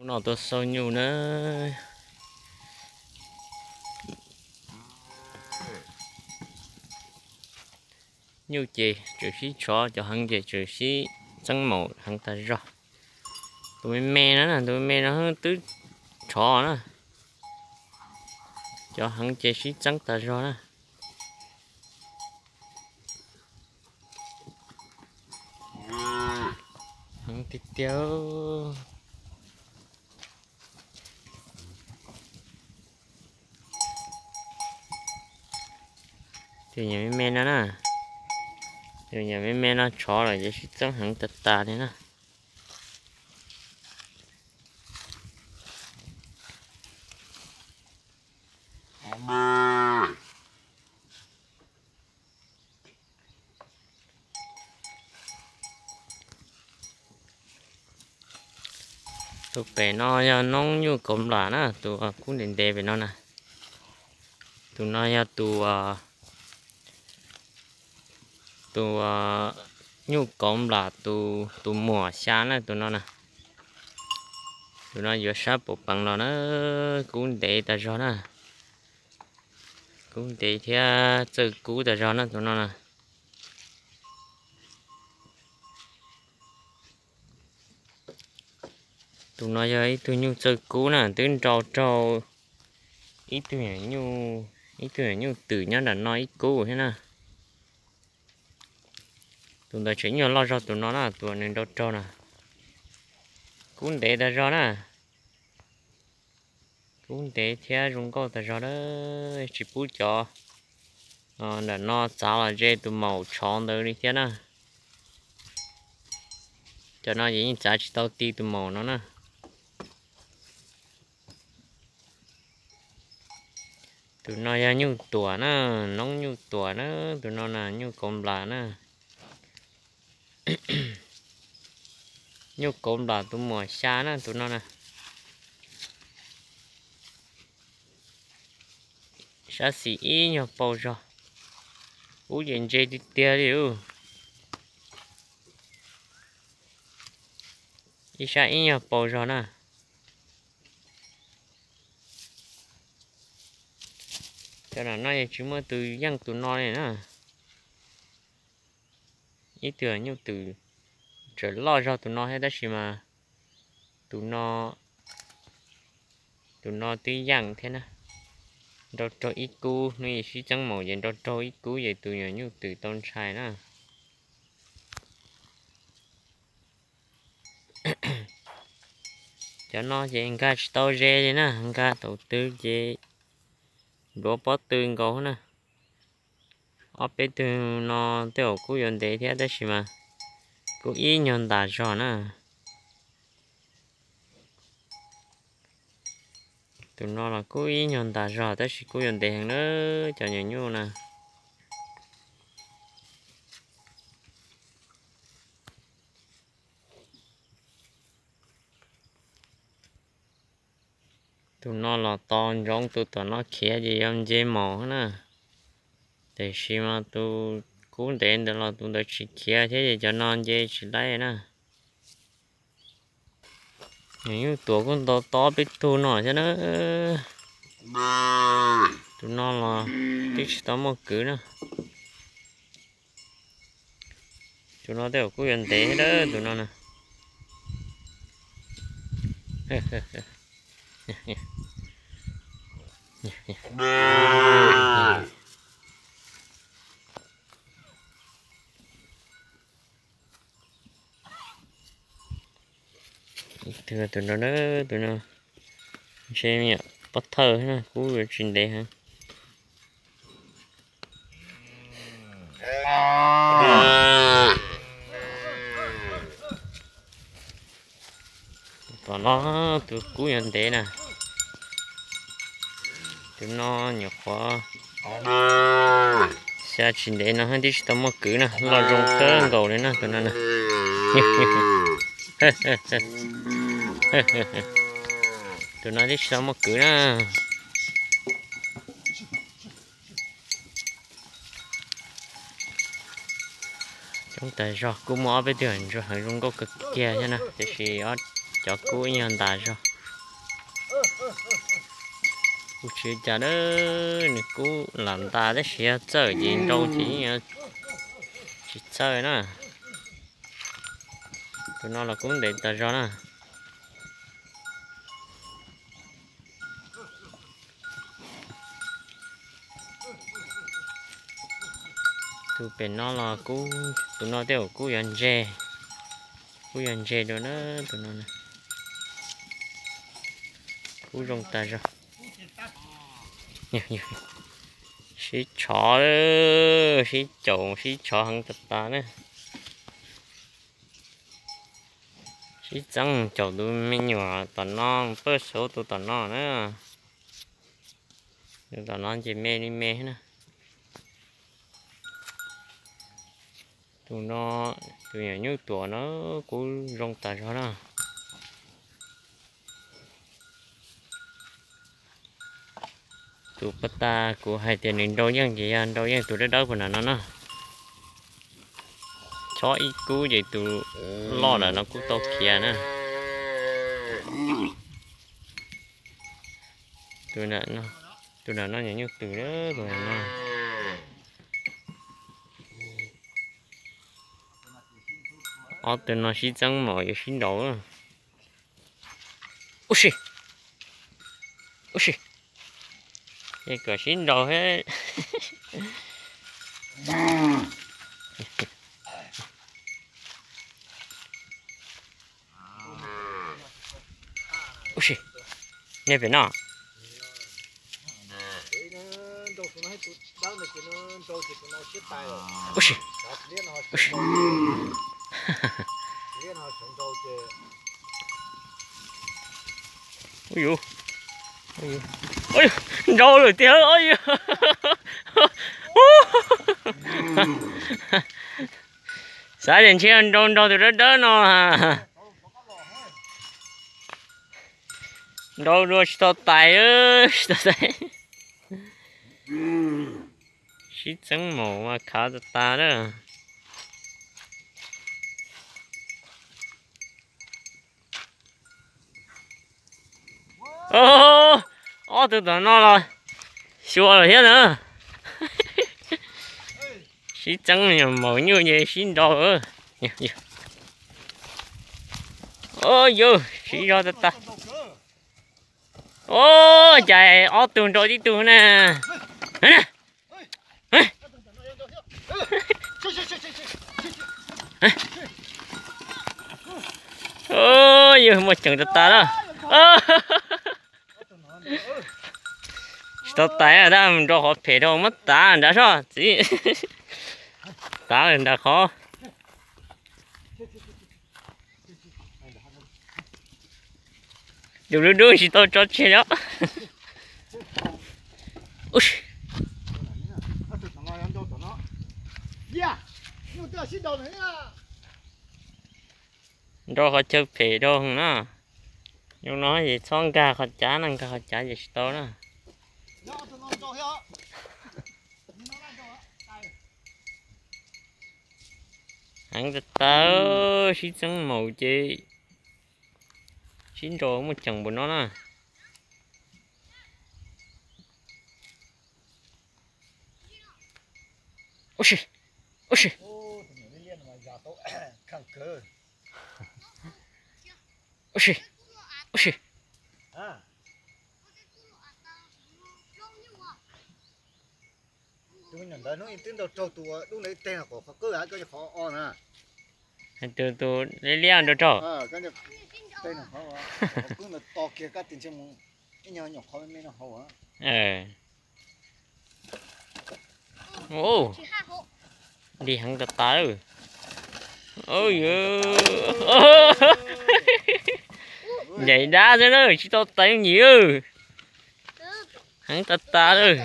Hnub no tuaj xauj nyuj na. Nyuj ces tseem sib tshov, cov heev ces tseem sib txeeb maum heev tas zog. Tus me me no na, tus me me no twb tshov na. Cov heev ces sib txeeb tas zog na. Heev tiag tiag. Tus nyuam me me no na, tus nyuam me me no tshov lawm ces sib txeeb heev tas tas li na. Tus pem no yog noob nyuj kauv nplam na, tus kub ntev ntev pem no na. Tus no yog tus, tus nyuj kauv nplam tus, tus muam xya na, tus no na. Tus no yuav sab pum peev los na, kub ntev tas zog na. Kub ntev thiab txawj kub tas zog na tus no na. Tus no yog ib tug nyuj txawj kub na, twb nrau raug ib tug, ib tug nyuj twm nyob nram no ib kub thiab na. Tus ntawd tseem nyuag loj zog tus no na, tus nws nrau raug na. Kub ntev tas zog na. Kub ntev thiab zoo nkauj tas zog na. Tsis pub cov nram no txav los ze tus maum tshov ntawd li thiab na. Cov no ces yeej txav tsis tau ti tus maum no na. Tus no yog nyuj tuam na, noob nyuj tuam na, tus no na nyuj kauv nplam na. Nyuj kauv nplam tus muam xya na tus no na. Sab xis ib nyuag paus zog, kub ces ntse tiag tiag li lauj. Ib sab ib nyuag paus zog na. Cov nram no yeej tsis muaj tus yeej tus no li na. Ib tug nyuj twm tseem loj zog tus no thiab tab sis mas tus no, tus no twb yeej thiab na. Nrau raug ib kub, hnub ib sib txeeb maum ces nrau raug ib kub ces tus nyuam nyuj twm tau ntshai na. Cov no ces nkag tsis tau ze li na, nkag tau twg ces npluav pob tw nkaus na. Ob peb tug no tej zaum kuj yuav ntev thiab tab sis mas kuj ib nyuag ntas zog na. Tus no los kuj ib nyuag ntas zog tab sis kuj yuav ntev heev na, cov nyuam nyuj na. Tus no los tos ntsoov tus tom no khiav ces yuav nce maum na. Tiam sis mas tus kub ntev ntawd los tus ntawd tsis khiav thiab ces cov no nce tsis laib na. Nyuam nyuj tuam kuj ntau tob peb tug no thiab na. Tus no los twb tsis tau muaj kwv na. Tus no tej zaum kuj yuav ntev thiab tus no na. Tus no, tus no ntshe me nyuam pob thawj na, kub yuav tsis ntev heev. Tom no tus kub yuav ntev na. Tus no nyuam qhuav xya tsis ntev no twb tsis tau muaj kwv na, loj zoo kawg nkaus li na tus no na. Tus no twb tsis tau muaj kwv na. Coob tas zog, kuj muaj ob peb tug ntsuag heev zoo nkauj kawg kiag thiab na, tiam sis ob cov kub ib nyuag ntas zog. Kuj tsis ua cas na, nws kub lam ntas tab sis yog txawj ces nrau ces yeej tsis txawj na. Tus no los kub ntev tas zog na. Tus pem no los kub, tus no tej zaum kub yuav ntse, kub yuav ntse dua na, tus no na. Kub zoo tas zog. Sib tshov, sib caum sib tshov heev tas tas na. Sib txeeb caum tus me nyuam tom no, pawj xauv tus tom no na. Tus tom no ces me li me na. Tus no, tus nyuam nyuj tuam no kub zoo tas zog na. Tus pas tas kuv hais tias nws nrau yeej ces yog nrau yeej tus dawb dawb puag nram no na. Chob ib kub ces tus loj nram no kuj tau khiav na. Tus nram no nyuam nyuj twm, tus nram no. Ob tug no sib txeeb maum yuav sib nraus. Ub si, ub si, es kom sib nraus thiab. Ub si, nej pem no. Ub si, ub si. Ub yuv, ub yuv, nrau lawm tiag. Ub yuv, xav tias ntshe nrau nrau tus dawb dawb no. Nrau dua tsis tau tais, tsis tau tais. Sib txeeb maum mas khav tas tas na. Ob tug tom no los xyuas lawm thiab na. Sib txeeb maum nyuj ces sib nrau. Yus sib zog tas tas. Ua cas ob tug nrau tib tug na. Yus muaj ceem tas tas na. Tsis tau tais, tab mus nrau qhov phem rau muab tav nrad soj txiv. Tav nrad qhov. Yus lub dub tsis tau tso tseg os. Nrau qhov chaw phem rau na. Yus no ces txhob nkag qhov cav na, nkag qhov cav ces tsis tau na. Heev tas tas, sib txeeb maum ces sib nrau muaj ceem npaum no na. Ub si, ub si, ub si, ub si. Tus me nyuam ntawd hnub ib twb nrau raug tus dub ntawd ib teg no, qhov qhov qwb, koj qhov o na. Tus, tus liab liab nrau raug. Qhov qwb ntawd to kiag kab tis ntshe mus ib nyuag nyuam qhov me me no hauv. Dim heev tas tas. Ncaim dab xwb na, tsis tau tais nyim. Heev tas tas lawm.